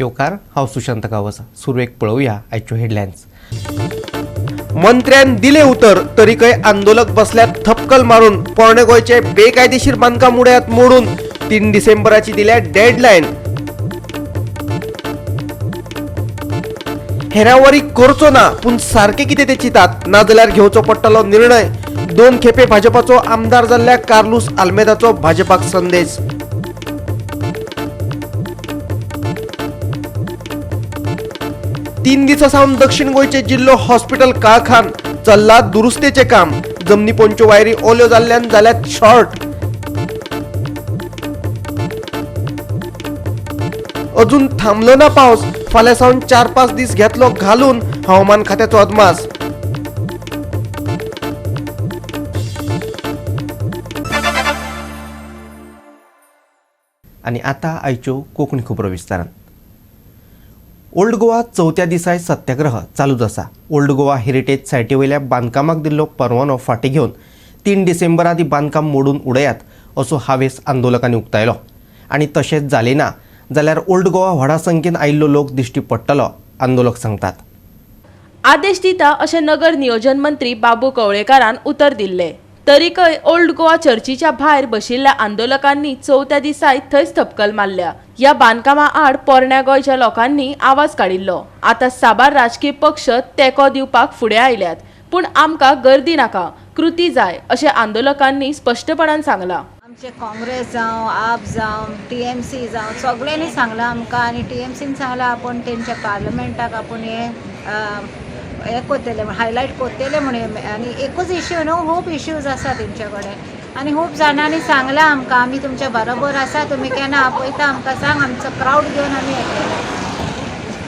येवकार, हांव सुशांत गांवस. सुरवेक पळोवया आयच्यो हेडलायन्स. मंत्र्यान दिले उतर तरीकय आंदोलक बसल्यात थपकल मारून. पोरणे गोंयचे बेकायदेशीर बांदकाम उडयात मोडून. 3 डिसेंबराची दिल्या डेडलायन. हेरावरी करचो ना पूण सारकें कितें ते चिंतात, नाजाल्यार घेवचो पडटलो निर्णय. 2 खेपे भाजपाचो आमदार जाल्ल्या कार्लूस आल्मेदाचो भाजपाक संदेश. तीन दिसां सावन दक्षिण गोंयचे जिल्लो हॉस्पिटल काळखान चल्ला दुरुस्तेचें काम. जमनी पोंच्यो वायरी ओल्यो जाल्ल्यान जाल्यात शॉर्ट. अजून थांबलो ना पावस. फाल्यां सावन 4-5 दीस घेतलो घालून हवामान खात्याचो अदमास. आनी आतां आयच्यो कोंकणी खबरो विस्तारान. ओल्ड गोवा चवथ्या दिसाय सत्याग्रह चालूच आसा. ओल्ड गोवा हेरिटेज सायटी वयल्या बांदकामाक दिल्लो परवानो फाटीं घेवन 3 डिसेंबर आदी बांदकाम मोडून उडयात असो हावेस आंदोलकांनी उक्तायलो. आनी तशेंच जालें ना जाल्यार ओल्ड गोवा व्हडा संख्येन आयिल्लो लोक दिश्टी पडटलो, आंदोलक सांगतात. आदेश दिता अशें नगर नियोजन मंत्री बाबू कवळेकारान उतर दिल्लें. तरीकय ओल्ड गोवा चर्चीच्या भायर बशिल्ल्या आंदोलकांनी चवथ्या दिसाय थंयच थपकल मारल्या. ह्या बांदकामा आड पोरण्या गोंयच्या लोकांनी आवाज काडिल्लो. आतां साबार राजकीय पक्ष तेंको दिवपाक फुडें आयल्यात, पूण आमकां गर्दी नाका, कृती जाय अशें आंदोलकांनी स्पश्टपणान सांगलां. आमचे काँग्रेस जावं, आप जावं, टीएमसी जावं, सगळ्यांनी सांगलां आमकां. आनी टीएमसीन सांगलां आपूण तेंच्या पार्लमेंटाक आपूण हें हें कोत्तले, हायलायट कोत्तले म्हणून. आनी एकूच इश्यू न्हू, खूब इश्यूज आसा तेंचे कडेन. आनी खूब जाणांनी सांगलां आमकां, आमी तुमच्या बरोबर आसा, तुमी केन्ना आपयता आमकां सांग, आमचो क्रावड घेवन आमी येतले.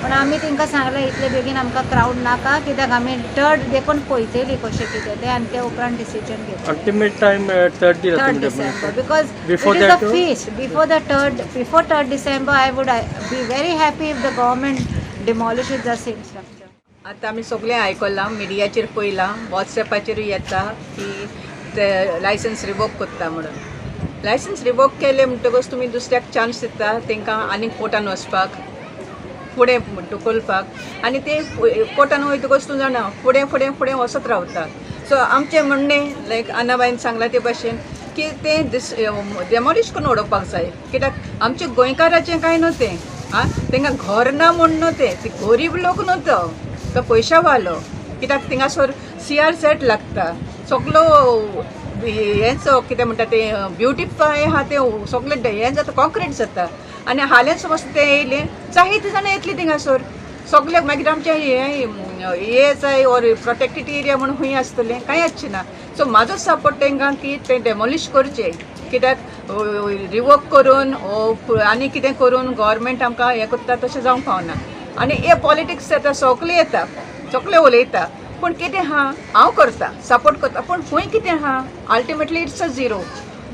पूण आमी तेंकां सांगलें इतले बेगीन आमकां क्रावड नाका, कित्याक आमी थर्ड देखून पळयतली कशें कितें तें, आनी ते उपरांत डिसिजन घेतले. अल्टिमेट टायम थर्ड दिला. 3rd December, because Before it is that, a feast. Before the third, before 3rd December, I would be very happy if the government demolishes the same structure. आतां आमी सगळें आयकलां, मिडियाचेर पळयलां, वॉट्सएपाचेरूय येता की ते लायसन्स रिवोक करता म्हणून. लायसन्स रिवोक केलें म्हणटकच तुमी दुसऱ्याक चान्स दिता तांकां आनीक कोर्टान वचपाक, फुडें ढुकलपाक. आनी ते कोर्टान वयतकच तूं जाणा फुडें फुडें फुडें वचत रावता. सो आमचें म्हणणें लायक आनाबायन सांगलां ते भाशेन की तें डेमोलिश करून उडोवपाक जाय, कित्याक आमच्या गोंयकाराचें कांय न्हू तें. आं, तांकां घर ना म्हूण न्हू तें, ते गरीब लोक न्हू तो, तो पयशा वालो. कित्याक थिंगासर सीआर झेड लागता, सगलो हेंच कितें म्हणटा तें ब्युटिफाय आहा, तें सगळें हें जाता, कॉन्क्रीट जाता. आनी हालींच समज तें येयलें, जायते जाणां येतलीं थिंगासर सगळ्याक. मागीर आमचें हें एएसआय ऑर प्रोटेक्टेड एरिया म्हणून खंय आसतलें? कांय आसचें ना. सो म्हाजो सपोर्ट तांकां की तें डेमोलिश करचें, कित्याक रिवोक करून आनी कितें करून गव्हर्मेंट आमकां हें करता तशें जावंक पावना. आनी हे पॉलिटिक्स येता, सगळे येता, सगळे उलयता, पूण कितें आहा, हांव करता, सपोर्ट करता, पूण खंय कितें आहा, ultimately it's a zero.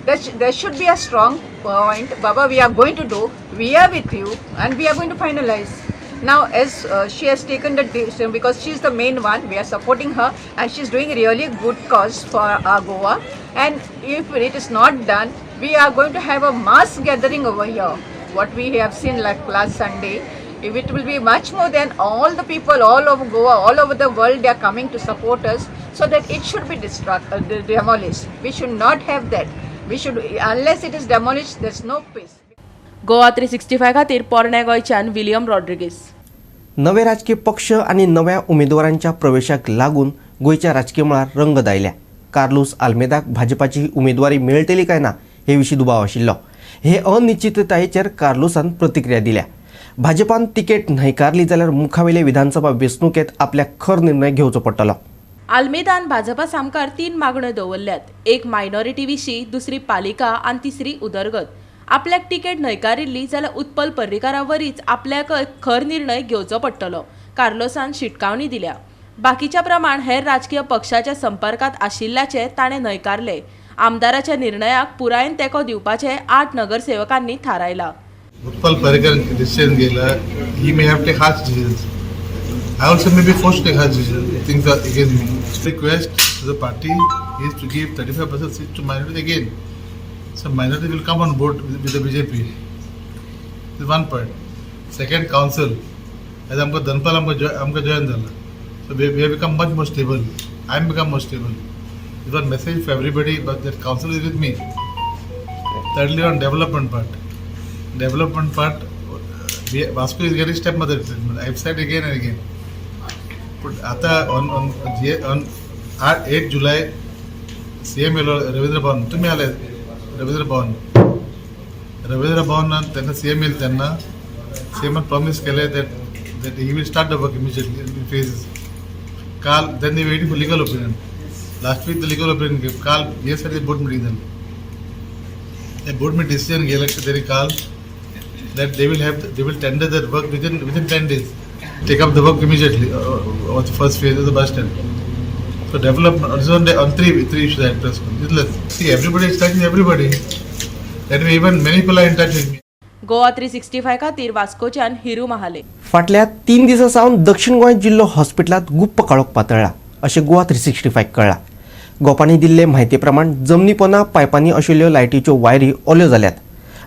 That should be a strong point. Baba, we are going to do, we are with you and we are going to finalize. Now as she has taken the decision, because she is the main one, we are supporting her and she is doing really good cause for our Goa. And if it is not done, we are going to have a mass gathering over here. What we have seen like last Sunday, if it will be much more than all the people all over Goa, all over the world, they are coming to support us, so that it should be demolished. We should not have that. We should, unless it is demolished, there's no peace. Goa 365 खातीर पोरण्या गोंयच्यान William Rodrigues. नवे राजकीय पक्ष आनी नव्या उमेदवारांच्या प्रवेशाक लागून गोंयच्या राजकीय मळार रंगत आयल्या. कार्लूस आल्मेदाक भाजपाची उमेदवारी मेळटली काय ना हे विशीं दुबाव आशिल्लो. हे अनिश्चिततायेचेर कार्लूसान प्रतिक्रिया दिल्या. भाजपान तिकेट न्हयकारली जाल्यार मुखावेले विधानसभा वेंचणुकेंत आपल्याक खर निर्णय घेवचो पडटलो. आल्मेदान भाजपा सामकार 3 मागण्यो दवरल्यात. एक मायनॉरिटी विशीं, दुसरी पालिका आनी तिसरी उदरगत. आपल्याक तिकेट न्हयकारिल्ली जाल्यार उत्पल पर्रीकारा वरीच आपल्याकय खर निर्णय घेवचो पडटलो, कार्लोसान शिटकावणी दिल्या. बाकीच्या प्रमाण हेर राजकीय पक्षाच्या संपर्कात आशिल्ल्याचें ताणें न्हयकारलें. आमदाराच्या निर्णयाक पुरायेन तेंको दिवपाचें 8 नगरसेवकांनी थारायलां. Utpal Parrikar decision गेला, he may have take harsh decisions. I also may be forced to take harsh decisions if things are against me. Request to the party is to give 35% seat to minority again. So minority will come on board with the BJP. This is one point. Second council आयज आमकां दनपार आमकां join जाला. So we have become much more stable. I am become more stable. It one message for everybody, but that council is with me. Thirdly, on development part. Development part, Vasco is getting step mother treatment. I have said again and again. But आता on 8 July CM येलो रवींद्र भवन, तुम्ही आले रवींद्र भवन, रवींद्र भवन त्यांना CM येईल, त्यांना CM promise केले that that he will start the work immediately in phases. काल then they waiting for legal opinion. Last week the legal opinion, काल हे साठी बोर्ड मिटिंग झाली. त्या बोर्ड मीटिंग डिसिजन गेलं की त्यांनी काल that they will tender that work within 10 days. Take up the work immediately on the first phase of the bus stand. So development on three issues I addressed. See, everybody is touching everybody. That way even many people are in touch with me. Goa 365 खातीर वास्कोच्यान हिरू महाले. फाटल्या 3 दिसां सावन दक्षिण गोंय जिल्लो हॉस्पिटलांत गुप्प काळोख पातळ्ळा अशें गोवा 365 कळ्ळां. गोपांनी दिल्ले म्हायती प्रमाण जमनी पोना पायपांनी आशिल्ल्यो लायटीच्यो वायरी ओल्यो जाल्यात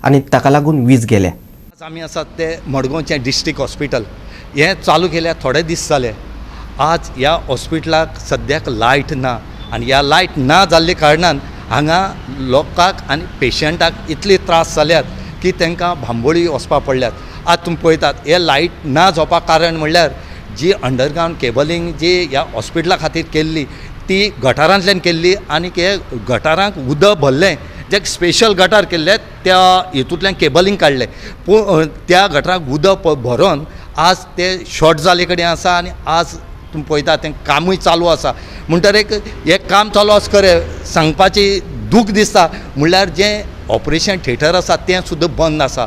आनी ताका लागून वीज गेल्या. आज आमी आसात ते मडगांवचें डिस्ट्रिक्ट हॉस्पिटल हें चालू केल्यार थोडे दीस जाले. आज ह्या हॉस्पिटलाक सद्याक लायट ना आनी ह्या लायट ना जाल्ले कारणान हांगा लोकांक आनी पेशंटाक इतले त्रास जाल्यात की तांकां बांबोळी वचपा पडल्यात. आज तुमी पळयतात हे लायट ना जावपाक कारण म्हणल्यार जी अंडरग्रावंड केबलिंग जी ह्या हॉस्पिटला खातीर केल्ली ती गटारांतल्यान केल्ली आनी हे गटारांक उदक भरलें, जे स्पेशल गटार केल्ले त्या हितूंतल्यान केबलिंग काडलें, पूण त्या गटाराक उदक भरोन आज ते शॉर्ट जाल्ले कडेन आसा आनी आज तुमी पळयता तें कामूय चालू आसा. म्हणटर एक हें काम चालू आसा खरें सांगपाची दूख दिसता म्हणल्यार जें ऑपरेशन थिएटर आसा तें सुद्दां बंद आसा.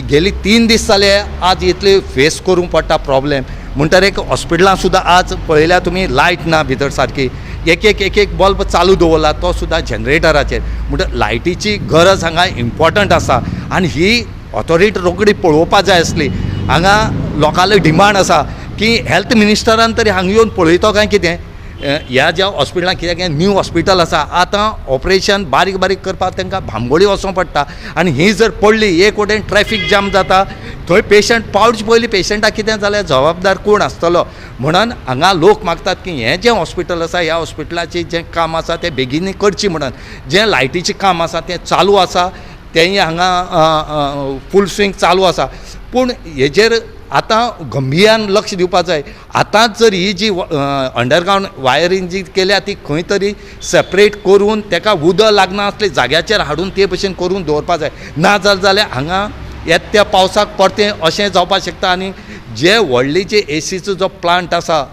गेली 3 दीस जाले आज इतले फेस करूंक पडटा प्रॉब्लेम. म्हणटर एक हॉस्पिटलां सुद्दां आज पळयल्यार तुमी लायट ना भितर सारकी, एक एक एक एक बल्ब चालू दवरला तो सुद्दां जनरेटराचेर. म्हणटर लायटीची गरज हांगा इम्पॉर्टंट आसा आनी ही ऑथॉरिटी रोखडी पळोवपा जाय आसली. हांगा लोकांलो डिमांड आसा की हेल्थ मिनिस्टरान तरी हांगा येवन पळयतो काय कितें ह्या ज्या हॉस्पिटलान, कित्याक हें न्यू हॉस्पिटल आसा, आतां ऑपरेशन बारीक बारीक करपाक तांकां बांबोळी वचोंक पडटा आनी ही जर पडली एक वटेन ट्रॅफीक जाम जाता, थंय पेशंट पावचे पयलीं पेशंटाक कितें जाल्यार जबाबदार कोण आसतलो. म्हणून हांगा लोक मागतात की हें जें हॉस्पिटल आसा ह्या हॉस्पिटलाचें जें काम आसा तें बेगीनूय करचें म्हणून. जें लायटीचें काम आसा तें चालू आसा, तेंय हांगा फूल स्विंग चालू आसा, पूण हेजेर आतां गंभीरान लक्ष दिवपा जाय. आतांच जर ही जी अंडरग्रावंड वायरींग जी केल्या ती खंय तरी सेपरेट करून ताका उदक लागना असले जाग्याचेर हाडून ते भशेन करून दवरपा जाय. ना जाल्यार हांगा येता त्या पावसाक परतें अशें जावपाक शकता आनी जे व्हडली जे एसीचो जो प्लांट आसा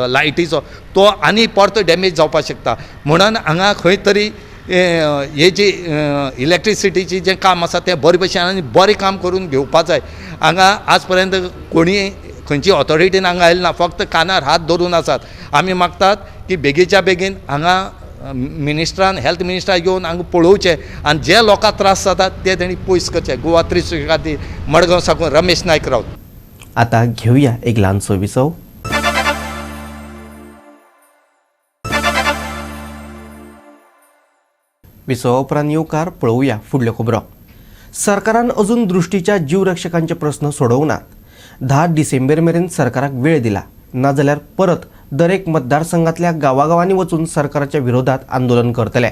लायटीचो तो आनी परतो डॅमेज जावपाक शकता. म्हणून हांगा खंय तरी हे जी इलेक्ट्रिसिटीची जें काम आसा तें बरे भशेन आनी बरें काम करून घेवपा जाय. हांगा आज पर्यंत कोणी खंयची ऑथॉरिटीन हांगा आयली ना, फक्त कानार हात धरून आसात. आमी मागतात की बेगीच्या बेगीन हांगा मिनिस्टरान हेल्थ मिनिस्टरान येवन हांगा पळोवचें आनी जे लोकांक त्रास जातात ते तेणी पयस करचे. गोवा 365 खातीर मडगांव साकून रमेश नायक रावत. आतां घेवया एक ल्हानसो विसव. विसवा उपरांत येवकार पळोवया फुडल्यो खबरो. सरकारान अजून दृश्टीच्या जीवरक्षकांचे प्रस्न सोडोवंक नात. 10 डिसेंबर मेरेन सरकाराक वेळ दिला, नाजाल्यार परत दरेक मतदारसंघांतल्या गांवागांवांनी वचून सरकाराच्या विरोधात आंदोलन करतले.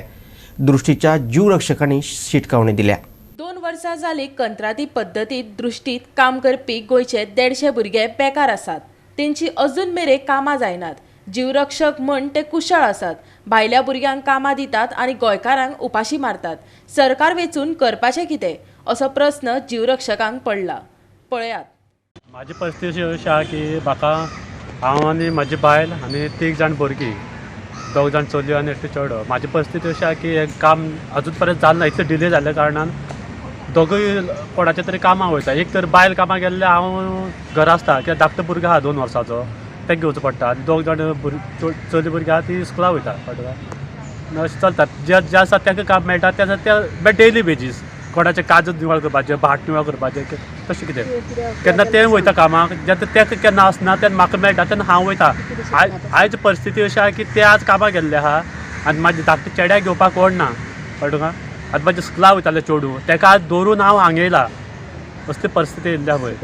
दृश्टीच्या जीवरक्षकांनी शिटकावणी दिल्या. 2 वर्सां जाली कंत्राटी पद्दतीत दृश्टीत काम करपी गोंयचे 150 भुरगे बेकार आसात. तेंची अजून मेरेन कामां जायनात. जीवरक्षक म्हण ते कुशळ आसात. भायल्या भुरग्यांक कामां दितात आनी गोंयकारांक उपाशी मारतात. सरकार वेंचून करपाचें कितें असो प्रस्न जीवरक्षकांक पडला. पळयात. म्हाजी परिस्थिती अशी आहा की म्हाका हांव आनी म्हाजी बायल आनी 3 जाण भुरगीं, 2 जाण चलयो आनी एकटो चेडो. म्हाजी परिस्थिती अशी आहा की हें काम अजून पर्यंत जालें ना. इतलें डिले जाल्ल्या कारणान दोगूय कोणाच्या तरी कामाक वयता. एक तर बायल कामाक गेल्लें, हांव घरा आसता कित्याक धाकटो भुरगो आहा 2 वर्सांचो, तें घेवचो पडटा. आनी 2 जाण चली भुरगीं आहा ती स्कुलाक वयता. कळटा अशें चलता. जे जे आसा तांकां काम मेळटा ते आसा ते डेली बेजीस. कोणाचें काजू निवळ करपाचें, भाट निवळ करपाचें, तशें कितें केन्ना तें वयता कामाक, जेन्ना तेका केन्ना आसना तेन्ना म्हाका मेळटा तेन्ना हांव वयता. आयज परिस्थिती अशी आहा की ते आज कामाक गेल्ले आहा आनी म्हाजे धाकटे चेड्याक घेवपाक कोण ना. कळटा तुका? आतां म्हाजे स्कुलाक वयताले चेडूं, तेका आज दवरून हांव हांगा येयला. असली परिस्थिती येयल्ली आहा पळय.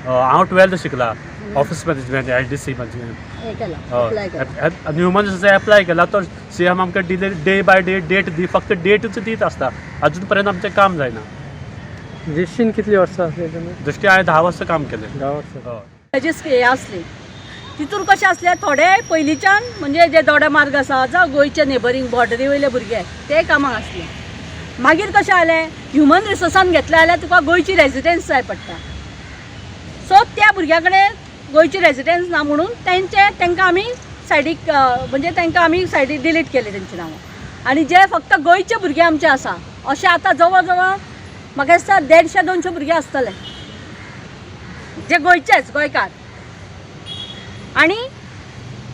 हांव 12th शिकला, office management LDC management. Human resource apply केला तो CM आमकां delay day by day date दी, फक्त डेटूच दीत आसता. अजून पर्यंत आमचें काम जायना. दृश्टीन कितली वर्सां आसली तुमी? दृश्टी हांवें 10 वर्सां काम केलें. 10 वर्सां. हय. ताची हें आसली तितून कशें आसलें, थोडे पयलींच्यान म्हणजे जे दोडे मार्ग आसा जावं गोंयचे नेबरींग बॉर्डरी वयले भुरगे ते कामाक आसले. मागीर कशें जालें, ह्युमन रिसोर्सान घेतलें जाल्यार तुका गोंयची रेजिडन्स जाय पडटा. सो त्या भुरग्यां कडेन गोंयची रेजिडन्स ना म्हणून तेंचे तांकां आमी सायडीक, म्हणजे तांकां आमी सायडीक डिलीट केले तेंची नांवां. आनी जे फक्त गोंयचे भुरगे आमचे आसा अशे आतां जवळ जवळ म्हाका दिसता 150-200 भुरगे आसतले जे गोंयचेच गोंयकार. आनी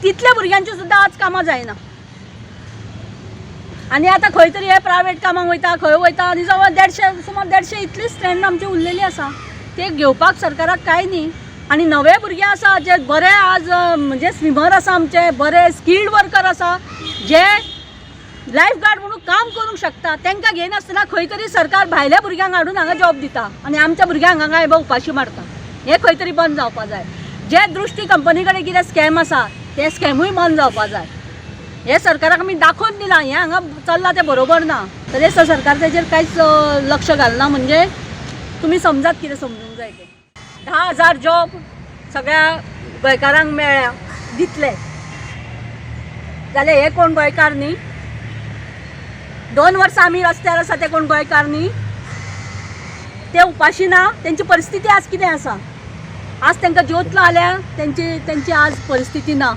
तितल्या भुरग्यांची सुद्दां आज कामां जायना. आनी आतां खंय तरी हे प्रायवेट कामांक वयता, खंय वयता, आनी जवळ 150, सुमार 150 इतली स्ट्रेंथ आमची उरलेली आसा. ते घेवपाक सरकाराक कांय न्ही. आनी नवे भुरगे आसा जे बरे आज म्हणजे स्विमर आसा आमचे, बरे स्किल्ड वर्कर आसा, जे लायफ गार्ड म्हणून काम करूंक शकता, तांकां घेयनासतना खंय तरी सरकार भायल्या भुरग्यांक हाडून हांगा जॉब दिता आनी आमच्या भुरग्यांक हांगा हे उपाशी मारता. हें खंय तरी बंद जावपा जाय. जे दृश्टी कंपनी कडेन कितें स्कॅम आसा ते स्कॅमूय बंद जावपा जाय. हे सरकाराक आमी दाखोवन दिलां हें हांगा चल्लां तें बरोबर ना, तरी सरकार तेजेर कांयच लक्ष घालना. म्हणजे तुमी समजात कितें समजूंक जाय तें. 10,000 जॉब सगळ्या गोंयकारांक मेळ्ळ्या दितले जाल्यार हे कोण गोंयकार न्ही? 2 वर्सां आमी रस्त्यार आसा ते कोण गोंयकार न्ही? ते उपाशी ना? तेंची परिस्थिती आज कितें आसा? आज तांकां जेवतलो जाल्यार तेंची तेंची आज परिस्थिती ना.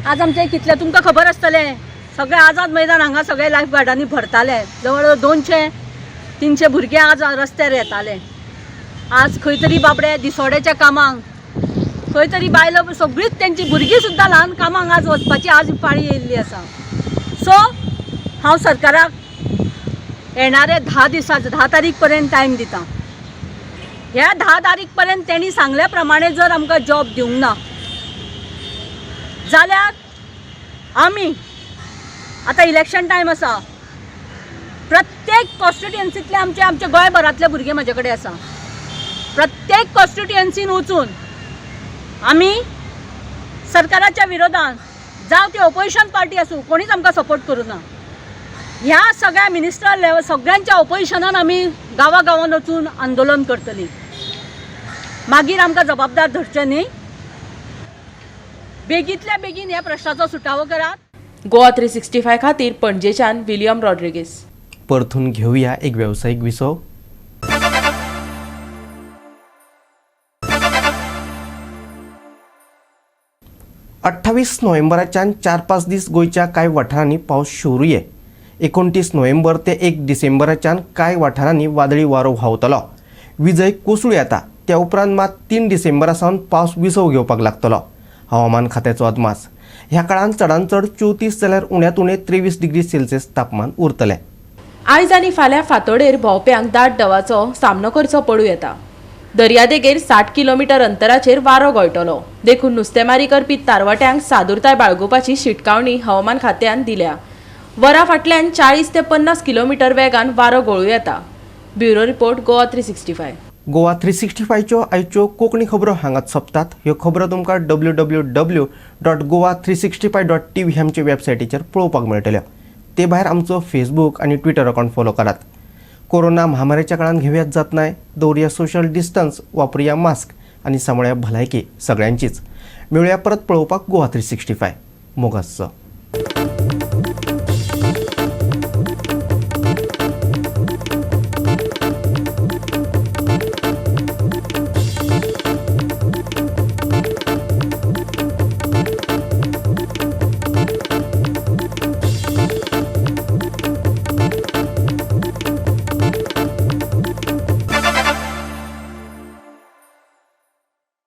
आज आमचे कितले तुमकां खबर आसतलें, सगळे आझाद मैदान हांगा सगळे लायफ गार्डांनी भरताले, जवळ 200-300 भुरगे आज रस्त्यार येताले. आज खंय तरी बाबडे दिसोड्याच्या कामांक, खंय तरी बायलो सगळींच तेंची भुरगीं सुद्दां ल्हान कामांक आज वचपाची आज पाळी येयल्ली आसा. सो हांव सरकाराक येणारे 10 दिसांच 10 तारीख पर्यंत टायम दिता. ह्या 10 तारीख पर्यंत तेणी सांगल्या प्रमाणे जर आमकां जॉब दिवंक ना जाल्यार आमी आतां इलेक्शन टायम आसा, प्रत्येक कॉन्स्टिट्युएन्सींतले आमचे आमचे गोंयभरांतले भुरगे म्हजे कडेन आसा, प्रत्येक कॉन्स्टिट्युएन्सीन वचून आमी सरकाराच्या विरोधान, जावं ती ओपोजिशन पार्टी आसूं, कोणीच आमकां सपोर्ट करूं ना, ह्या सगळ्या मिनिस्टर लेवल सगळ्यांच्या ओपोजिशनान आमी गांवागांवान वचून आंदोलन करतली. मागीर आमकां जबाबदार धरचें न्ही. बेगींतल्या बेगीन ह्या प्रश्नाचो सुटावो करात. गोवा 365 खातीर पणजेच्यान विलियम रॉड्रिगेस. परतून घेवया एक वेवसायीक विसव. अठ्ठावीस नोव्हेंबराच्यान 4-5 दीस गोंयच्या कांय वाठारांनी पावस शिंवरुये. 29 नोव्हेंबर ते 1 डिसेंबराच्यान कांय वाठारांनी वादळी वारो व्हांवतलो, विजय कोसळू येता. त्या उपरांत मात 3 डिसेंबरा सावन पावस विसव घेवपाक लागतलो. हवामान खात्याचो अदमास ह्या काळांत चडांत चड 34 जाल्यार उण्यांत उणें 23 डिग्री सेल्सियस तापमान उरतलें. आयज आनी फाल्यां फांतोडेर भोंवप्यांक दाट दवाचो सामनो करचो पडूं येता. दर्यादेगेर 60 किलोमिटर अंतराचेर वारो गळटलो, देखून नुस्तेमारी करपी तारवाट्यांक सादुरताय बाळगुपाची शिटकावणी हवामान खात्यान दिल्या. वरा फाटल्यान 40 ते 50 किलोमिटर वेगान वारो गळूं येता. Bureau report, Goa 365. Goa 365च्यो आयच्यो कोंकणी खबरो हांगाच सोंपतात. ह्यो खबरो तुमकां www.goa365.tv ह्या आमच्या वेबसायटीचेर पळोवपाक मेळटल्यो. ते भायर आमचो फेसबूक आनी ट्विटर अकावंट फॉलो करात. कोरोना महामारीच्या काळान घेवयात जात नाय, दवरुया सोशल डिस्टन्स, वापरुया मास्क आनी सांबाळया भलायकी सगळ्यांचीच. मेळुया परत पळोवपाक गोवा 365. मोगासचो.